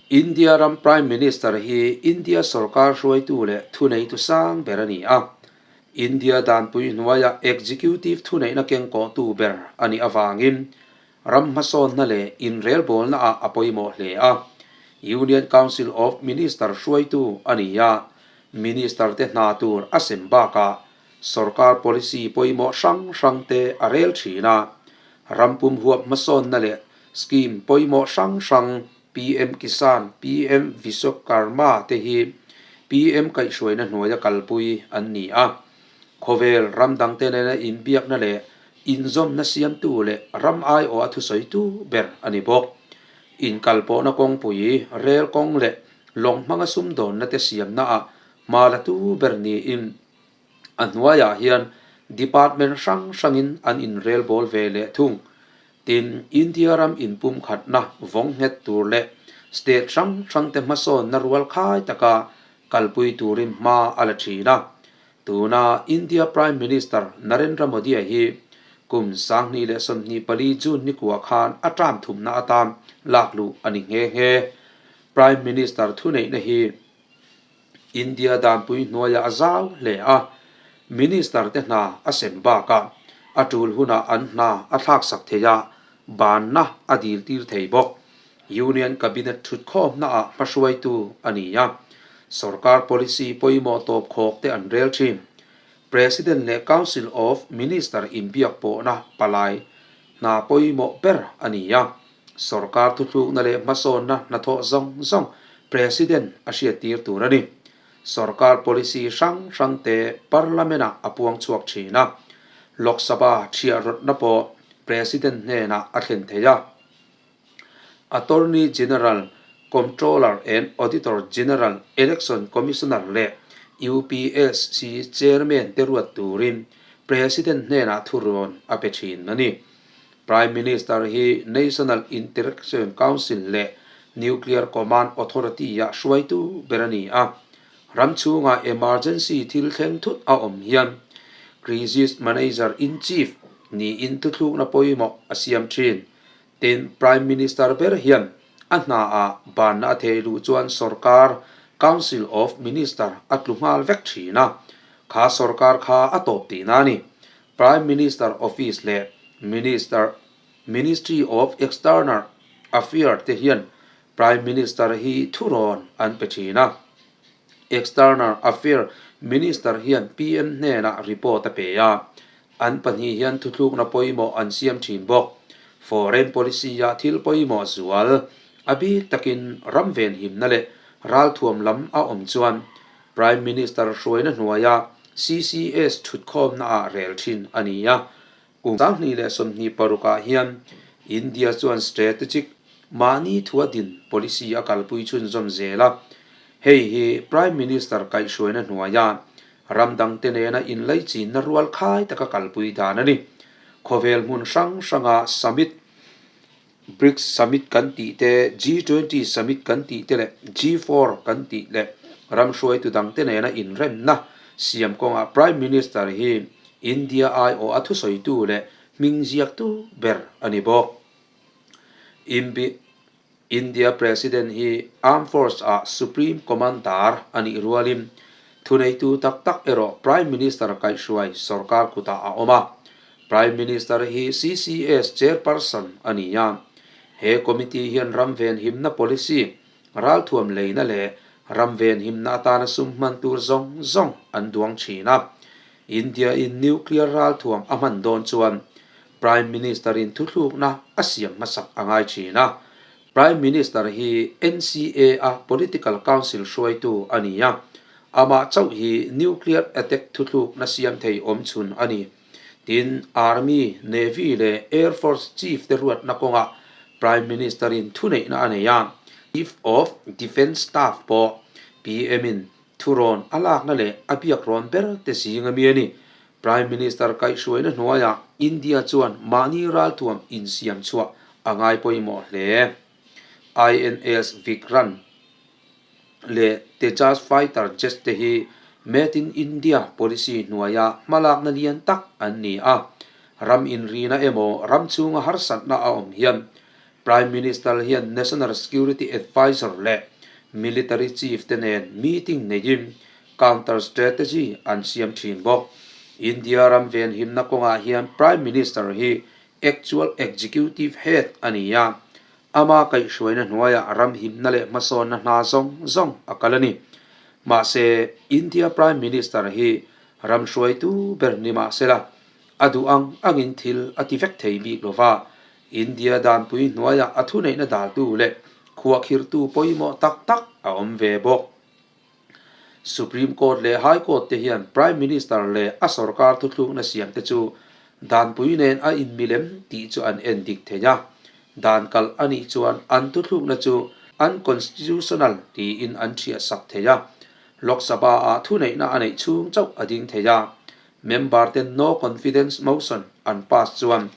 India ram Prime Minister hi India sorkar hruaitu leh thuneitu sang ber a ni a. India danpui hnuaia executive thuneihna kengkawhtu ber a nih avangin ram hmasawnna leh inrelbawlnaah a pawimawh hle a. Union Council of Minister hruaitu a ni a, Minister te hna tur a sem bakah sorkar policy pawimawh hrang hrang te a rel thin a. Ram pum huap hmasawnna leh Scheme pawimawh hrang hrang PM Kisan, PM Vishwakarma te hi PM kaihhruaina hnuaia kalpui an ni a. Khawvel ram dangte nena inbiakna leh inzawmna siamtu leh ram aiawha thusawitu ber a ni bawk. Inkalpawhna kawngpui, rel kawng leh lawng hmanga sumdawnna te siamnaah hma latu ber niin A hnuaiah hian department hrang hrangin an inrelbawl ve leh thung. Tin, India ram inpumkhatna vawng nghet tur leh state hrang hrangte hmasawnna rual khai taka kalpui turin hma a la thin a. Tuna India Prime Minister Narendra Modi-a hi kum 2024 June nikua khan a term thumna atan lakluh a ni nghe nghe. Prime Minister thuneihna hi India danpui hnuaiah a zau hle a, Minister te hna a sem bakah a tul hunah an hna a thlaksak thei a, banna a dil tir thei bawk. Union Cabinet thutkhawmnaah hmahruaitu a ni a, sorkar policy pawimawh tawp khawk te an rel thin. President leh Council of Minister inbiak pawhna palai hna pawimawh ber a ni a, Sorkar thuthlukna leh hmasawnna hnathawh zawng zawng President a hriattir tur a ni. Sorkar policy hrang hrangte Parliament-ah a puang chhuak thin a, Lok Sabha thiahrawtna pawh President hnenah a thlen thei a. Attorney General, Comptroller and Auditor General, Election Commissioner leh UPSC Chairman te ruat turin President hnenah thurawn a pe thin a ni. Prime Minister hi National Interaction Council leh Nuclear Command Authority-ah hruaitu ber a ni a. Ram chhungah emergency thil thleng thut a awm hian Crisis Manager in Chief niin thuthlukna pawimawh a siam thin. Tin, Prime Minister ber hian a hnaah banna a thei luh chuan sorkar Council of Minister a tlu nghal vek thin a, kha sorkar kha a tawp tihna a ni. Prime Minister Office leh Minister Ministry of External Affair te hian Prime Minister hi thurawn an pe thin a. External Affair Minister hian PM hnenah report a pe a, an pahnih hian thuthlukna pawimawh an siam thin bawk. Foreign Policy-ah thil pawimawh zual a bik takin ram venhimna leh ralthuam lam a awm chuan Prime Minister hruaina hnuaia CCS thutkhawmnaah rel thin a ni a. Kum 2026 ah hian India chuan strategic mahni thua din policy a kalpui chhunzawm zel a. Hei hi Prime Minister kaihhruaina hnuaia ram dangte nena inlaichinna rual khai taka kalpui dan a ni. Khawvel hmun hrang hranga summit Brics Summit kan tih te, G20 Summit kan tih te leh G4 kan tih leh ram hruaitu dangte nena inremna siam kawngah Prime Minister hi India aiawh a thusawitu leh hming ziaktu ber a ni bawk. India President hi Armed Force ah Supreme Commander a nih rualin thuneitu tak tak erawh Prime Minister kaihhruai sorkar kutah a awm a. Prime Minister hi CCS Chairperson a ni a, he committee hian ram venhimna policy, ralthuam leina leh ram venhimna atana sum hman tur zawng zawng an duang thin a. India-in nuclear ralthuam a hman dawn chuan Prime Minister-in thuthlukna a siam hmasak a ngai thin a. Prime Minister hi NCA-a Political Council hruaitu a ni a, amah chauh hi nuclear attack thuthlukna siam thei awmchhun a ni. Tin, Army, Navy leh Air Force Chief te ruatna kawngah Prime Minister-in thuneihna a nei a, Chief of Defence Staff pawh PM-in thurawn a lakna leh a biakrawn ber te zing a mi a ni. Prime Minister kaihhruaina hnuaiah India chuan mahni ralthuam insiam chhuah a ngai pawimawh hle. INS Vikrant leh Tejas fighter jets te hi Made in India policy hnuaia hmalakna lian tak an ni a. Ram inrina emaw ram chhunga harsatna a awm hian Prime Minister hian National Security Adviser leh Military Chief te nen meeting neiin counter strategy an siam thin bawk. India ram venhimna kawngah hian Prime Minister hi actual executive head a ni a, ama kaihhruaina hnuaiah ram himna leh hmasawnna hna zawng zawng a kal a ni. Mahse, India Prime Minister hi ram hruaitu ber ni mahsela, a duh ang angin thil a ti vek thei bik lo va, India danpui hnuaiah a thuneihna daltu leh khuahkhirhtu pawimawh tak tak a awm ve bawk. Supreme Court leh High Court te hian Prime Minister leh a sorkar thuthlukna siam te chu danpui nen a inmilem tih chu an en dik thei a, dan kalh a nih chuan an thuthlukna chu unconstitutional tiin an ṭhiah sak thei a, Lok Sabha-ah thuneihna a neih chhung chauh a ding thei a, member ten no confidence motion an pass chuan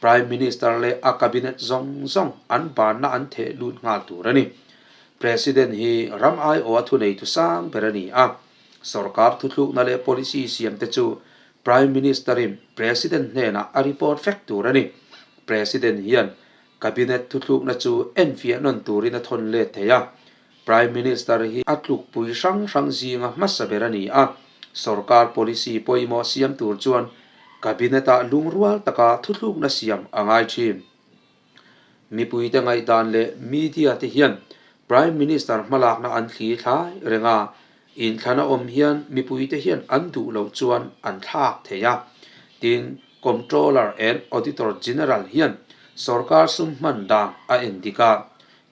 Prime Minister leh a cabinet zawng zawng an banna an theh lut nghal tur a ni. President hi ram aiawha thuneitu sang ber a ni a, sorkar thuthlukna leh policy siam te chu Prime Minister-in President hnenah a report vek tur a ni. President hian cabinet thuthlukna chu enfiah nawn turin a thawn let thei a, Prime Minister hi a tlukpui hrang hrang zinga hmasa ber a ni a, sorkar policy pawimawh siam tur chuan Cabinet-ah lungrual taka thuthlukna siam a ngai thin. Mipuite ngaihdan leh media te hian Prime Minister hmalakna an thli thlai reng a, inthlana awm hian mipuite hian an duh loh chuan an thlak thei a, tin Comptroller and Auditor General hian sorkar sum hman dan a endik a,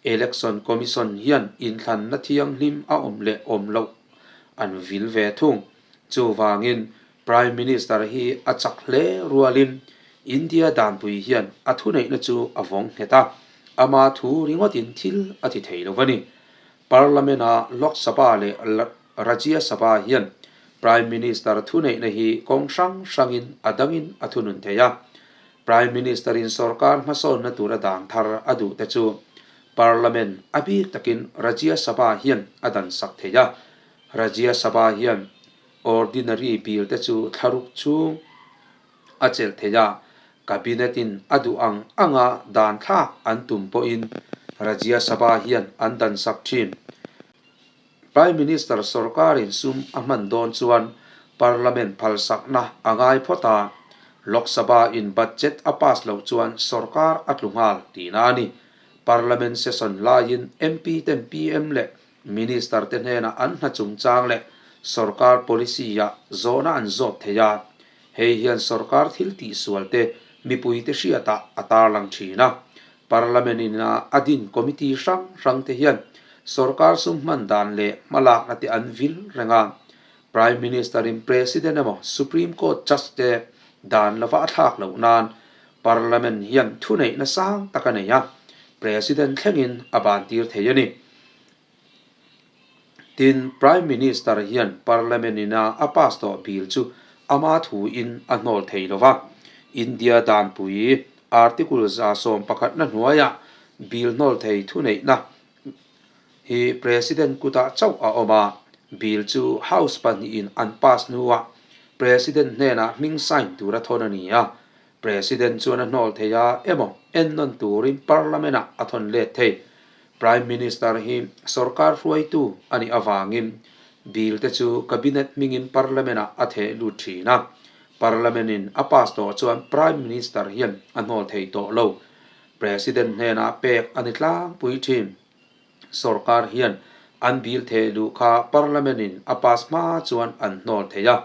Election Commission hian inthlanna thianghlim a awm leh awm loh an vil ve thung. Chuvangin Prime Minister hi a chak hle rualin India danpui hian a thuneihna chu a vawng nghet a, ama thu ringawtin thil a ti thei lo a ni. Parliament-a Lok Sabha leh Rajya Sabha hian Prime Minister thuneihna hi kawng hrang hrangin a dangin a thunun thei a. Prime Minister-in sorkar hmasawnna tura dan thar a duh te chu Parliament a bik takin Rajya Sabha hian a dan sak thei a. Rajya Sabha hian Ordinary Bill te chu thlaruk chhung a chelh thei a, Cabinet-in a duh ang anga dan thlak an tum pawhin Rajya Sabha hian an dan sak thin. Prime Minister sorkarin sum a hman dawn chuan Parliament phalsakna a ngai phawt a, Lok Sabha in budget a pass loh chuan sorkar a tlu nghal tihna a ni. Parliament session laiin MP ten PM leh Minister te hnenah an hna chungchang leh sorkar policy ah zawhna an zawt thei a, hei hian sorkar thil tihsual te mipuite hriatah a tarlang thin a. Parliament in a a din committee hrang hrang te hian sorkar sum hman dan leh hmalakna te an vil reng a. Prime Minister in President emaw Supreme Court Judge te dan lova a thlak loh nan Parliament hian thuneihna sang tak a nei a, President thlengin a ban tir thei a ni. Tin, Prime Minister hian Parliament in a a pass tawh bill chu ama thu in a hnawl thei lo va. India danpui Article 11 na hnuaiah bill hnawl thei thuneihna hi President kutah chauh a awm a, bill chu House pahnihin an pass hnuah President hnenah hming sign tura thawn a ni a, President chuan a hnawl thei a emaw ennawn turin Parliament ah a thawn let thei. Prime Minister hi sorkar hruaitu a nih avangin bill te chu Cabinet hmingin Parliament ah a theh lut thin a. Parliament in a pass tawh chuan Prime Minister hian a hnawl thei tawh lo. President hnenah pek a ni tlangpui thin. Sorkar hian an bill theh luh kha Parliament in a pass hma chuan an hnawl thei a.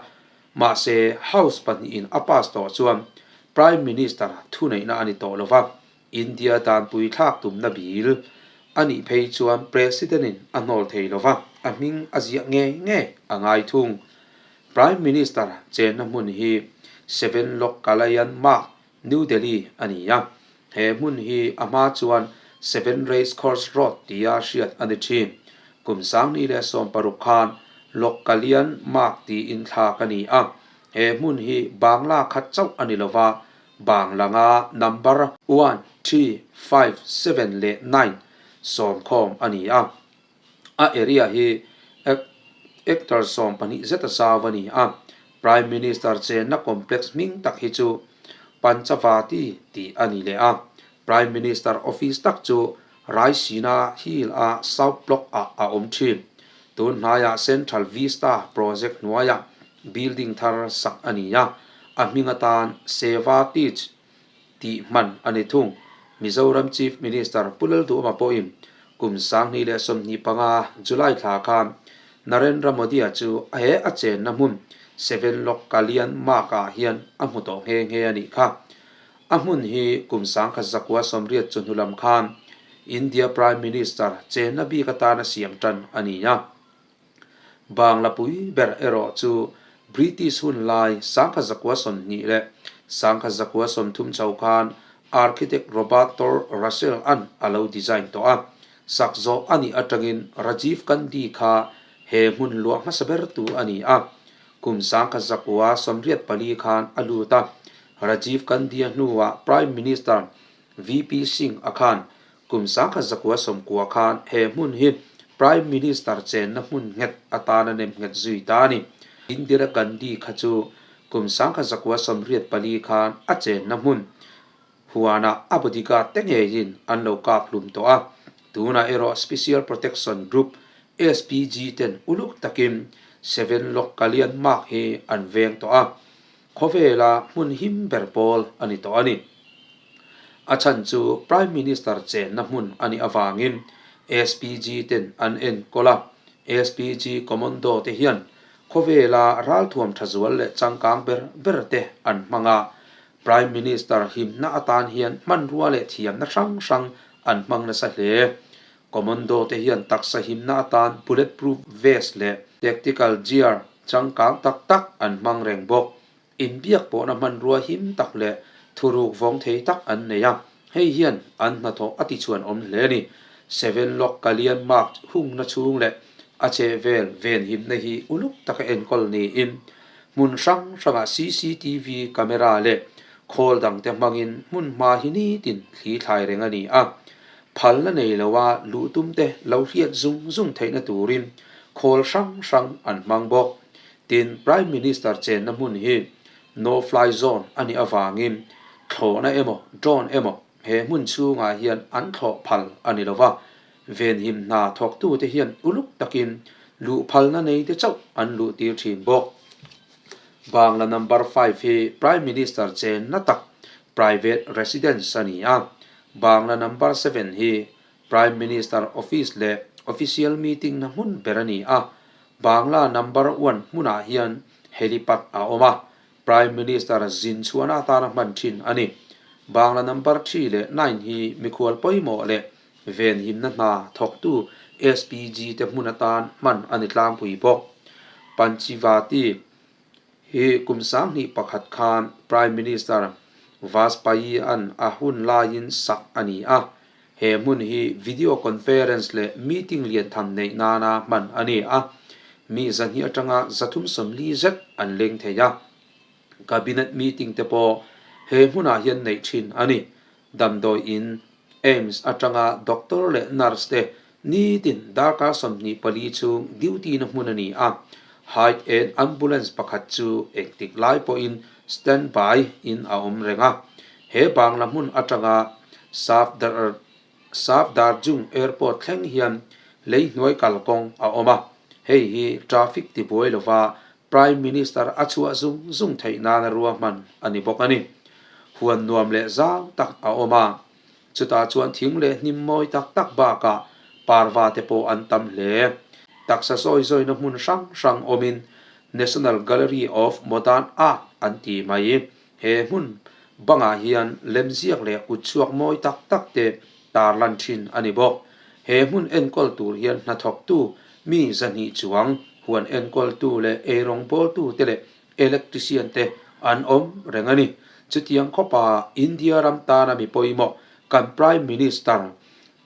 Mahse, House pahnihin a pass tawh chuan Prime Minister thuneihna a ni tawh lo va, India danpui thlak tumna bill a nih phei chuan President-in a hnawl thei lo va, a hming a ziah ngei ngei a ngai thung. Prime Minister chenna hmun hi Seven Lok Kalayan Marg, New Delhi a ni a, he hmun hi a hma chuan Seven Race Course Road tia hriat a ni thin. Kum 2016 khan Lok Kalyan Marg tiin thlak a ni a, he hmun hi Bangla khat chauh a ni lova, Bangla nga number one, three, five, seven leh nine sawmkhawm a ni a. A area hi hectare 12 zeta zau a ni a, Prime Minister chenna complex hming tak hi chu Panchavati tih a ni leh a. Prime Minister office tak chu Raisina Hill a South Block ah a awm thin. Tun hnaiah Central Vista project hnuaiah building thar sak a ni a, a hming atan Seva Teach tih hman a ni thung. Mizoram Chief Minister Pu Lalduhoma pawhin kum 2025 July thla khan Narendra Modi-a chu he a chenna hmun Seven Lock Kalyan Marg-ah hian a hmu tawh nghe nghe a nih kha. A hmun hi kum 1980 chu hnu lam khan India Prime Minister chenna bik atana siam tan a ni a. Bangla pui ber erawh chu British hun lai 1920 leh 1930 chho khan Architect Robert Tor Russell-a'n a lo design tawh a. Sak zawh a nih atangin Rajiv Gandhi kha he hmun luah hmasa bertu a ni a. Kum 1984 khan a lut a, Rajiv Gandhi-a hnuah Prime Minister VP Singh a khan kum 1990 khan he hmun hi Prime Minister chenna hmun nghet atana nem nghet zui ta a ni. Indira Gandhi kha chu kum 1984 khan a chenna hmun huanah a bodyguard te ngeiin an lo kap hlum tawh a, tunah erawh Special Protection Group, SPG, ten uluk takin Seven Lok Kalyan Marg hi an veng tawh a. Khawvela hmun him ber pawl a ni tawh a ni. A chhan chu Prime Minister chenna hmun a nih avangin SPG ten an enkawl a, SPG Commando te hian khawvela ralthuam tha zual leh changkang ber ber te an hmang a, Prime Minister himna atan hian hmanrua leh thiamna hrang hrang an hmang nasa hle. Commando te hian taksa himna atan bulletproof vest leh tactical gear changkang tak tak an hmang reng bawk. Inbiak pawhna hmanrua him tak leh thuruk vawng thei tak an nei a, hei hian an hnathawh a tichhuan awm hle a ni. Seven Lock Kalyan Marg hungna chhung leh a chehvel venhimna hi uluk taka enkawl niin hmun hrang hrangah cctv camera leh khawl dangte hmangin hmun hma hi nitin thli thlai reng a ni a. Phalna nei loa luh tumte lo hriat zung zung theihna turin khawl hrang hrang an hmang bawk. Tin, Prime Minister chenna hmun hi No Fly Zone a nih avangin thlawhna emaw drone emaw he hmun chhungah hian an thlawh phal a ni lova, venhim hna thawktute hian uluk takin luh phalna neite chauh an luhtir thin bawk. Bangla number 5 hi Prime Minister chenna tak private residence a ni a, Bangla number 7 hi Prime Minister office leh official meeting na hmun ber a ni a, Bangla number 1 hmunah hian helipad a awm a, Prime Minister zin chhuahna atana hman thin a ni. Bangla number 3 leh 9 hi mikhual pawimawh leh venhimna hna thawktu SPG te hmun atan hman a ni tlangpui bawk. Panchivati hi kum 2001 khan Prime Minister Vajpayee-a'n a hun laiin sak a ni a, he hmun hi video conference leh meeting lian tham neih nana hman a ni a, mi 200 atanga 340 zet an leng thei a. Cabinet meeting te pawh he hmunah hian neih thin a ni. Damdawi in AIIMS atanga doctor leh nurse te nitin darkar 24 chhung duty na hmun a ni a, high end ambulance pakhat chu engtik lai pawhin standby in a awm reng a. He Bangla hmun atanga Safdarjung Airport thleng hian lei hnuai kalkawng a awm a, hei hi traffic tibuai lova Prime Minister a chhuah zung zung theih nana ruahman a ni bawk a ni. Huan nuam leh zau tak a awm a, chutah chuan thing leh hnim mawi tak tak bakah parva te pawh an tam hle. Taksa sawi zawina hmun hrang hrang awmin National Gallery of Modern Art an ti mai. He hmun bangah hian lemziak leh kutchhuak mawi tak tak te tarlan thin a ni bawk. He hmun enkawl tur hian hnathawktu mi 200 chuang, huan enkawltu leh eirawngbawltu te leh electrician te an awm reng a ni. Chutiang khawpa India ram tana mi pawimawh kan Prime Minister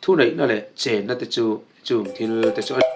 thuneihna leh chenna te chu chung thil te chu a ni.